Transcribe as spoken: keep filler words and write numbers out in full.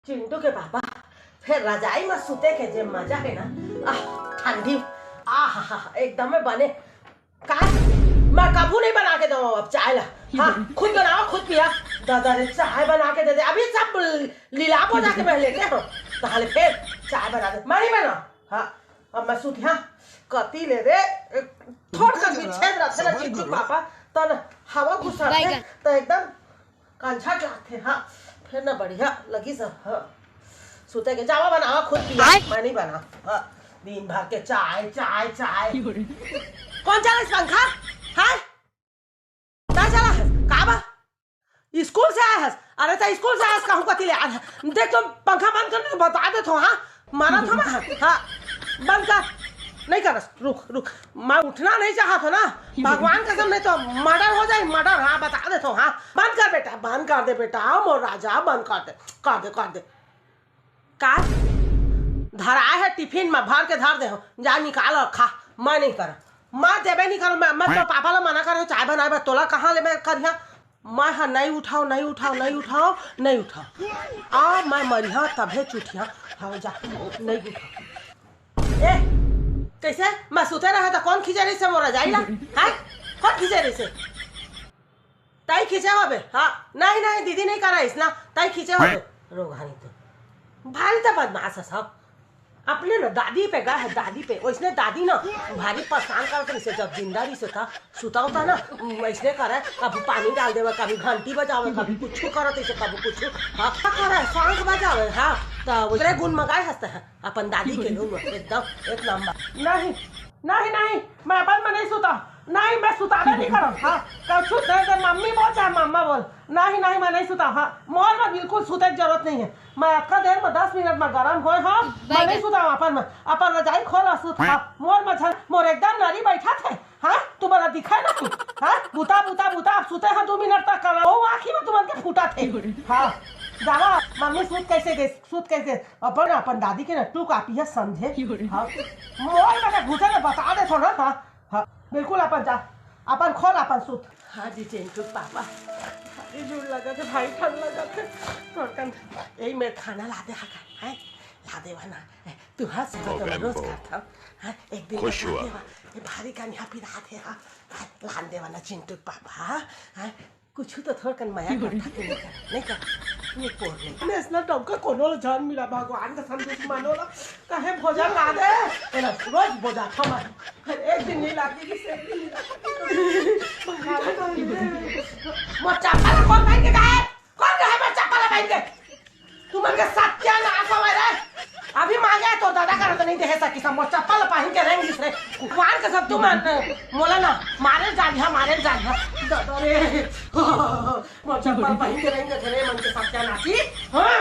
चिंटू के पापा, फेर रजाई म सुते के जे मजा हे ना, आह, ठंडी, आह, हा, हा, एकदम बने। का? मैं कभू नहीं बना के दऊं अब चाय ला। हाँ, खुद बनावा, खुद पिया। दादा रे, चाय बना के दे दे। अभी सब लीलाप हो जाके मैं लेके हूँ। ताहले फेर चाय बना दे। मैं नहीं बना। हाँ, अब मैं सूती, हाँ, कति ले रे, थोड़ सा भी छेद रखे ना चिंटू पापा, तन हवा घुसा दे, तो एकदम कंझट लागथे, हाँ। फेर ना बढ़िया लगिस, हाँ। सुते के जावा बनावा खुद पिया, आय। मैं नहीं बना, हाँ। दिन भर के चाय, चाय, चाय। कौन चलाइस पंखा? हाँ? ना चला हस? का बा? स्कूल से आए हस? अरे तो स्कूल से आए हस, कहूँ कति ले आए हस? देख तो पंखा बंद कर, नहीं तो बता देथों, हाँ? मारा था मैं, हाँ। बंद कर। नहीं करस, रुक, रुक। मैं उठना नहीं चाहत हूँ ना। भगवान कसम, नहीं तो मर्डर हो जाए, मर्डर। हाँ, बता देथों, हाँ। बंद कर बेटा, बंद कर दे बेटा, मोर राजा, बंद कर दे, कर दे, कर दे। का धराए हे टिफिन में, भर के धर दे हो, जा निकाल और खा। मैं नहीं कर, मैं देबे नहीं करो। मैं, मैं तो पापा ला मना करे हूँ चाय बनाए बर, तोला कहाँ ले मैं करिहा? मैं हा नहीं उठाओ, नहीं उठाओ, नहीं उठाओ, नहीं उठाओ। आ, मैं मरिहा तभे चुटिहा। हाँ, जा, नहीं उठाओ। ए, कैसे? मैं सुते रहे तो कौन खींचे रहिसे मोर रजाई ला? हैं? कौन खींचे रहिसे? ताई खींचे होबे? हाँ, नहीं, नहीं, दीदी नहीं कराइस ना, ताई खींचे होबे। रोगहानी तो। भारी तो बदमाश है सब। अपने ना दादी पे गा है, दादी पे। वैसने दादी ना भारी परेशान करत रहिसे, जब जिंदा रहिसे था, सुता उता ना, वैसने करे, कभी पानी डाल देवे, कभी घंटी बजावे, कभी कुछ करत रहिसे, कभी कुछ, हाँ, का करे, शंख बजावे, हाँ, तो ओकरे गुण मगाए हंसते हैं, अपन दादी के गुण, एकदम एक नंबर। नहीं, नहीं, नहीं, मैं अपन में नहीं सुता, नहीं, मैं सुताबे नहीं करब, हाँ, कछु दे दे, मम्मी बोल चाहे मम्मा बोल, नहीं, नहीं, मैं नहीं सुता, हाँ, मोर में बिल्कुल सुते के जरूरत नहीं है, मैं अतका देर में दस मिनट में गरम होए, हाँ, मैं नहीं सुता, अपन में, अपन रजाई खोल और सुत, हाँ, मोर में झन, मोर एकदम नरी बैठा थे, हाँ, तुम्हारा दिखा नहीं, हाँ, बुता, बुता, बुता, अब सुते हैं दो मिनट तक, कल वो आँखी में तुम्हारे के फूटा थे, हाँ, जावा, मम्मी सूत कैसे गई, सूत कैसे, अपन, अपन दादी के ना टू कापी है समझे, हाँ, मोर में घुसे में बता दे थोड़ा, हाँ, हाँ, बिल्कुल अपन जा, अपन खोल, अपन सूत। हाँ जी, चिंटू पापा, भारी जोर लगा थे, भारी ठंड लगा थे, थोड़कन यही मेर खाना ला दे, हाँ, हैं? ला दे वरना, तुहार सेवा तो मैं रोज करता हूँ, हाँ? एक दिन खुश हुआ। ये भारी कन यहाँ पिरा थे, हाँ? हाँ, लान दे वरना चिंटू पापा, हाँ? हाँ? कुछ तो थोड़कन मया करता कि नहीं कर, नहीं कर, नहीं पोर नहीं। मैं इतना टमका कोनो ला जान मिला, भगवान का संदेश मानो ला, कहे भोजन ला दे, ये ला रोज भोजा था मैं, फिर एक दिन नहीं लाती, किसी एक दिन नहीं लाती। मोर चप्पल कौन पहन के गए? कौन रहे मोर चप्पल पहन के? तुमन के सत्यानाश होवय रे। अभी मांगे तो दादा करा तो नहीं देहे सकी सब मोर चप्पल पहन के रेंग दिस रे। भगवान के सब तुमन मोला ना मारे जानिहा, मारे जानिहा। दादा रे। मोर चप्पल पहन के रेंग दिस रे, मन के सत्यानाशी। हाँ।